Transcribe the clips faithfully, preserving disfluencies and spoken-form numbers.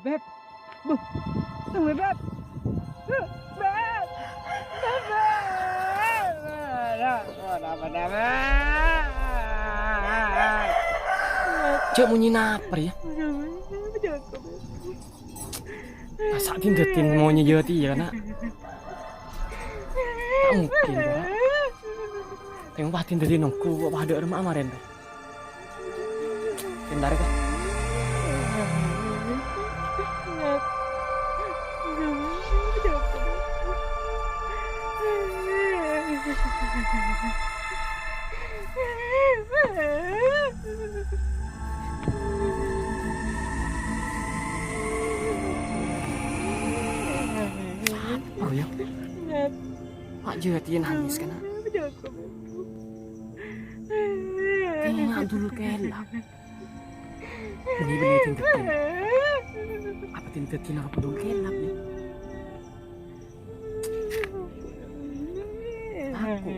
Beb. Buh. Tunggu, Beb. Beb. Beb. Kenapa, kenapa? Cek munyi napa, ya? Masa din-dadin monye jati, ya, nak? Tak mungkin, ya. Yang pasti din-dadin nongko, kok pada remah kemarin, teh. Pintar ka? Apa ya? Mak Jati nangis kèna. Kèngèng Abdul Kelap. Bânnè, bânnè din-dadin. Apa din-dadin Abdul Kelap, ya? Aku.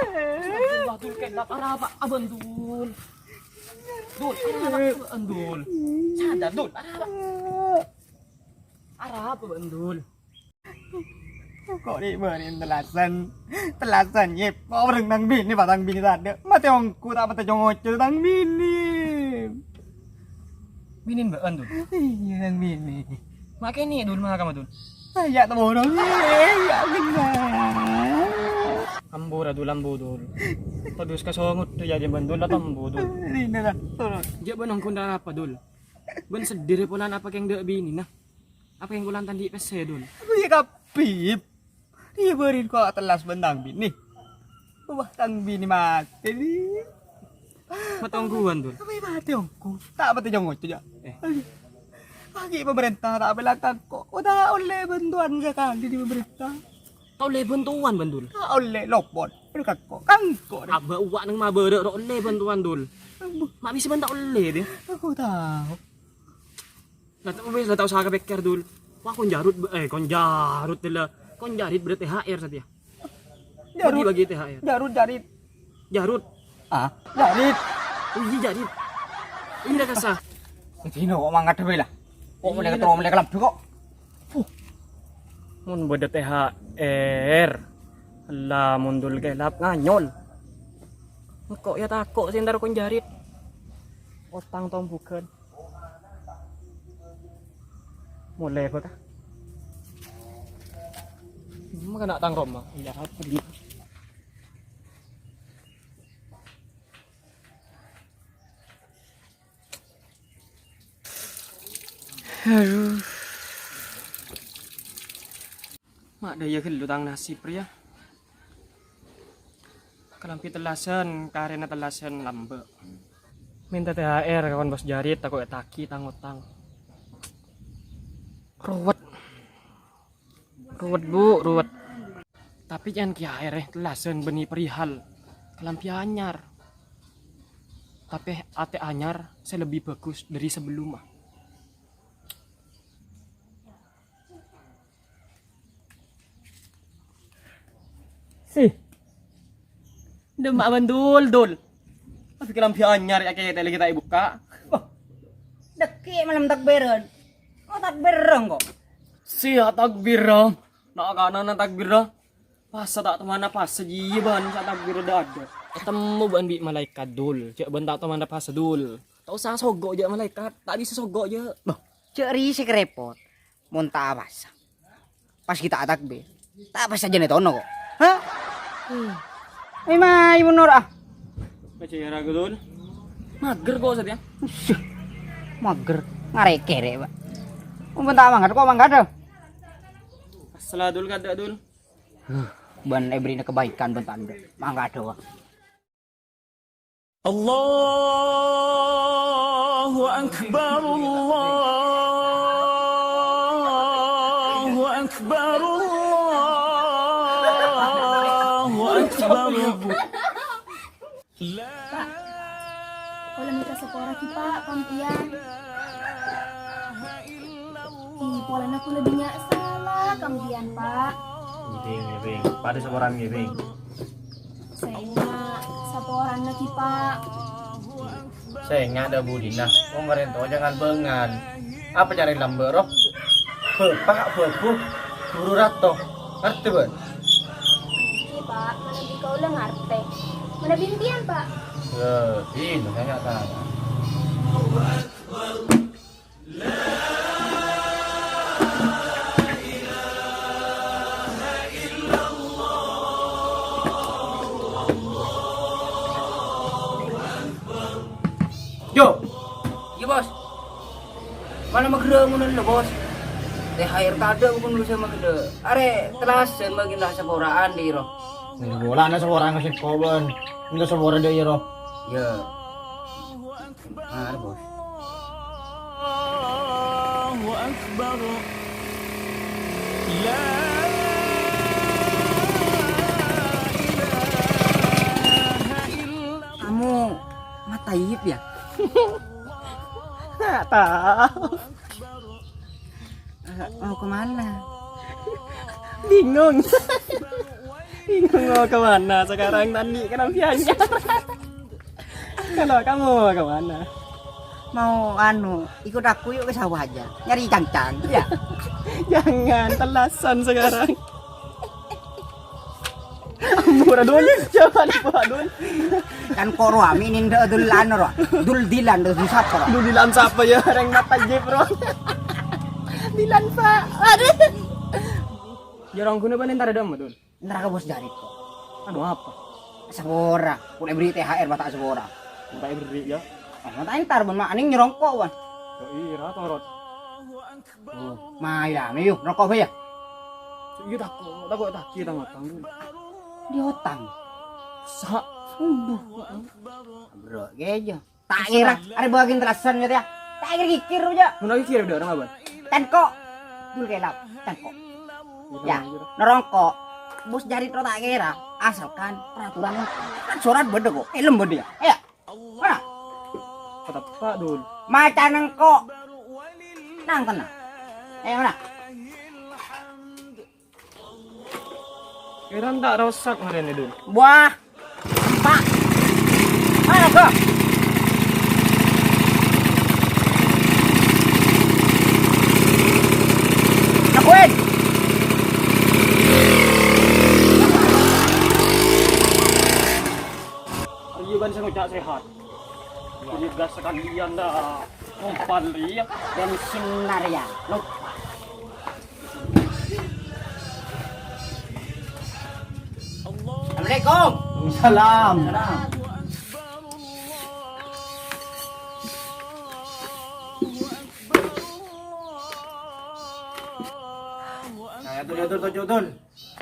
Astagfirullah, Dul, kenapa arapa abân, Dul? Dul, arapa abân, Dul? Sadar, Dul, arapa? Arapa bân, Dul? Kok rè' bâri' tellasan? Tellasan, Yep. Kok orèng tang binè, pa tang binè tadâ'. Matè ongghu ta' matè co-ngoco tang binè. Binèn bâ'ân, Dul? Iyâ, tang binè. Ma' kènè', Dul, makamma, Dul? Iyâ, ta' borong. Iyâ, bener. Ambu ra, Dul, ambu, Dul. Todus ka songot, iyâ, jâ' bân, Dul, la tambu, Dul. Rèna, la, turun. Jâ' bân ongghu ta' arapa, Dul. Bân seddhirâ polana apa kèng dâ' binèna? Apa kèng polana ta' andi' pèssè, Dul? Iyâ, kabbhi. Iyâ, bâri' kok tellas bân tang binè. Wah, tang binè matè, iyâ. Matè ongghuwân, Dul. Apa matè ongghu? Ta' matè co-ngoco, jâ'. Eh. Aduh. Lagi' pemerintah ta' abelakang kok. Oh, ta' ollè bantuan sakalè dâri pemerintah. Ta' ollè bantuan, bân, Dul? Ta' ollè, lopot. Aduh, kakko. Kangko, deh. Abâ' uwa' neng mabârâ' ro' ollè bantuan, Dul. Ambu. Ma' bisa bân ta' ollè, deh. Aku tahu. Lah, ta' wis, lah, ta' osa kapèkkèr, Dul. Wah, kon Jarud, eh, kon Jarud, la. Kon Jarit berarti T H R satèya. Jarud. Bagi-bagi T H R. Jarud, Jarit. Jarud. Ah, Jarit. Oh, iyâ, Jarit. Iyâ, kasa. Dino kok mangkat dhewe lah. Kok mulai ketemu mulai kelem kok. Huh. Mon bâdâ T H R. Lah, mon Dul Kelap nganyol. Engko' ya tako' sè entar kon Jarit. Otang tombugan. Molè bâ, ka? Mangkana tang roma. Iyâ, apa ini? Aduh. Ma' dâ' iyâ ghâllu tang nasib rèya. Kalambhi tellasan, karèna tellasan lambâ'. Mènta T H R ka kon Bos Jarit, tako' ètagi tang-otang. Ruwet. Ruwet, Bu, ruwet. Tapè jhân kèya aèrè tellasan bânnè perihal kalambhi anyar. Tapè atè anyar sè lebbi bhâghus dâri sabellumma. Sih. Dâmma'a bân Dul, Dul. Tapi kalambhi anyar ya, kètè lagi ta' èbukka'. Wah. Dâkki' malem takbiran. Oh, takbir kok. Sia takbir, Ram. Na' kanana takbir, Ram. Pasa ta' temana pasa jiya bân sa' takbir dâ'-adâ'. Ètemmo bân bi' malaèkat, Dul. Jâ' bân ta' temana pasa, Dul. Ta' osa sogo' jâ' malaèkat. Ta' bisa sogo' jâ'. Bâh, jâ' rèya sè repot. Mon ta' apasa. Pas ghi' ta' takbir. Ta' apasa jâ' nètono kok. Hah? Hmm. Ayo, mai mundur, ah. Pajâ ya ragu, Dul. Mager kok, Sat, ya? Usyh. Mager. Ngarè-kèrè, Pak. Mon ta' mangkat kok mangkat, ah. Asal, Dul, kadâ', Dul. Huh, bân èberri'na kabaikan bân tandhâ. Mangkat, wah. Allahu Akbar, Allahu Akbar, Allahu Akbar. Pak, kaulâ mènta sapora ghi, Pak, ka sampèyan. Polana kaulâ bânnya' sala ka panjhennengngan, Pa'. Ngghi, ngghi, Bhing. Padâ saporana, ngghi, Bhing. Sènga' saporana ghi, Pa'. Sènga' dâ' budina, wong marènto jangan bângal. Apa carè lambâ', roh? Bapa' bâbu, buru rato. Ngartè, bâ'na? Ngghi, Pa', manabi kaulâ ngartè. Manabi empèyan, Pa'? Yâ, ino sènga' tao. Jo. Iyâ, Bos. Mala maghârâ' ngono lho, Bos. T H R tadâ' pon bisa maghârâ'. Arè tellasan bâgiyân la saporaan, Diro. Ini bola ana sapora ngasih koban. Ini sapora dâ' iyâ, ro. Iyâ. Mara, Bos. Allahu Akbar. La ilaha illallah. Kamu mata Ip, ya? Nggak tahu. Eh, mau kemana? Bingung. Bingung mau kemana sekarang, Tani, kenapa hanya? Kalau kamu mau kemana? Mau, anu, ikut aku yuk ke sawah aja. Nyari cangcang, ya? Jangan, tellasan sekarang. Ambu ra, Dul. Jangan, Pak, Dul. Kan koro ami ninda Dul anu, ro. Dul Dilan, Dul sapa, ro? Dul Dilan sapa, ya? Rèng mata jip, ro. Dilan, Pak. Aduh. Ya, orang guna bani entar ada, Dul. Neraka bos jarit kok. Anu apa? Sapora. Kulè beri T H R mata sapora. Minta beri, ya. Ah, mata entar, bân, ma' aning nyerongko', bân. Oh, iya, ra torot. Oh, mai la, mayu, roko' bâi, ya. Iya, tako', tako' tagi tang otang. Di otang. Sa-, Bro, kèya. Ta' kèra, arè bâgiyân tellasan, ya. Ta' kèra kèkkèr, ya. Mun kèkkèr, udah, orang apa? Tengko'. Dul kelap, tengko'. Ya, nerongko'. Bos jarit ro ta' kèra. Asalkan peraturan kan sorat bâdâ, kok. Èlem bâdâ, ya. Ayo. Mana? Kata Pak Dul. Maca nengko'. Nang tenang. Eh, mana? Kèra ta' rosak marèna, Dul. Wah. Empa'. Mana, Bro? Lakuin. Ayo, bân sè ngoca' sehat. Jadi gas sekalian dah. Kompal, iya. Bensin Narya. Lupa. Assalamualaikum. Waalaikumsalam. Salam. Nah, atur, atur, atur, atur.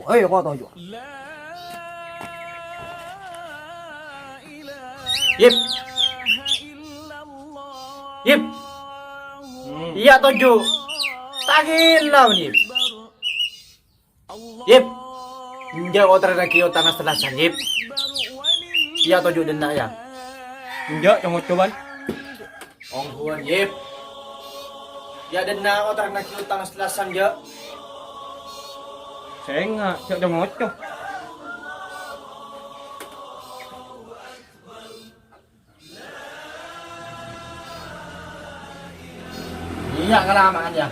Woi, kok tau juga. Yip. Yip. Hmm. Iyâ, toju'. Ta' ghellâ', Yip. Yip. Enjâ' otrènnaghi otangnga tellasan, Yip. Iyâ, toju' dhinna', yâ. Enjâ', cong-oco, Bân. Ongghuwân, Yip. Iyâ, dhinna' otrènnaghi otangnga tellasan, jâ'. Sènga', jâ' cong-oco. Iyâ, kalamaan, yâ.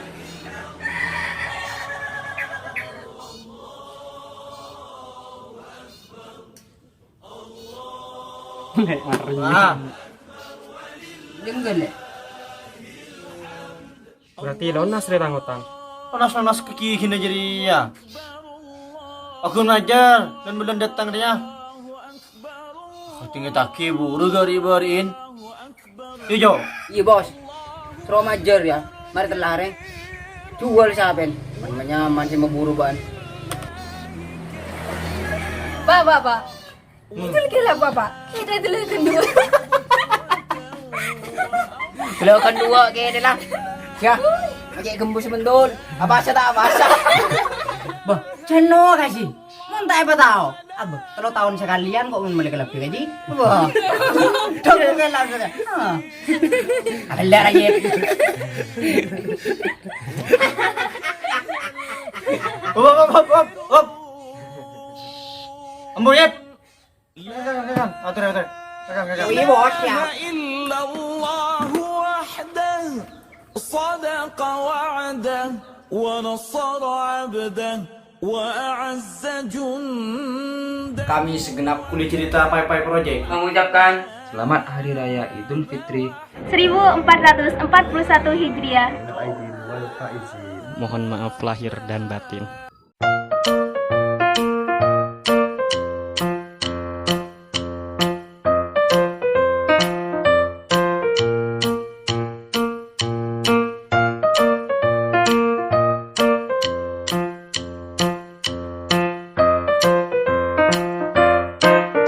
Nek mari. Ah. Denggal, ya? Berarti lonas rè rang otang. Lonas-lonas kagigina jârèya. Aghun majâr, bân bulân dâteng rèya. Tinggal tagi buru gari-bariin. Iya, Jo. Iya, Bos. Soro majâr, ya. Marè tellarè. Juwâl sapèn. Nyaman sè maburu, bân. Pak, Pak, Pak. Hmm. Itu lagi lah, Pak, Pak. Kita itu lagi kedua. Lo kedua kènè la. Yâ. Pakai gembus bendul. Apa asa ta' apa asa? Bâh, jhâ' no kasih. Mon ta' èpatao. Abâ, tello taon sakalèyan kok mon malè kalebbi kajhi. Wah. Dong kok kèla sudah. Ah. Ala rajit. Hop, hop, hop, hop, hop. Embu, Yip. Kakang, kakang. Atur, atur. Kakang, kakang. Iya, bos, ya. إلا الله وحده صدق وعده ونصر عبده وأعز جنده. Kami segenap kuli cerita Pai Pai Project mengucapkan selamat Hari Raya Idul Fitri seribu empat ratus empat puluh satu Hijriah. Minal aidin wal faizin. Mohon maaf lahir dan batin.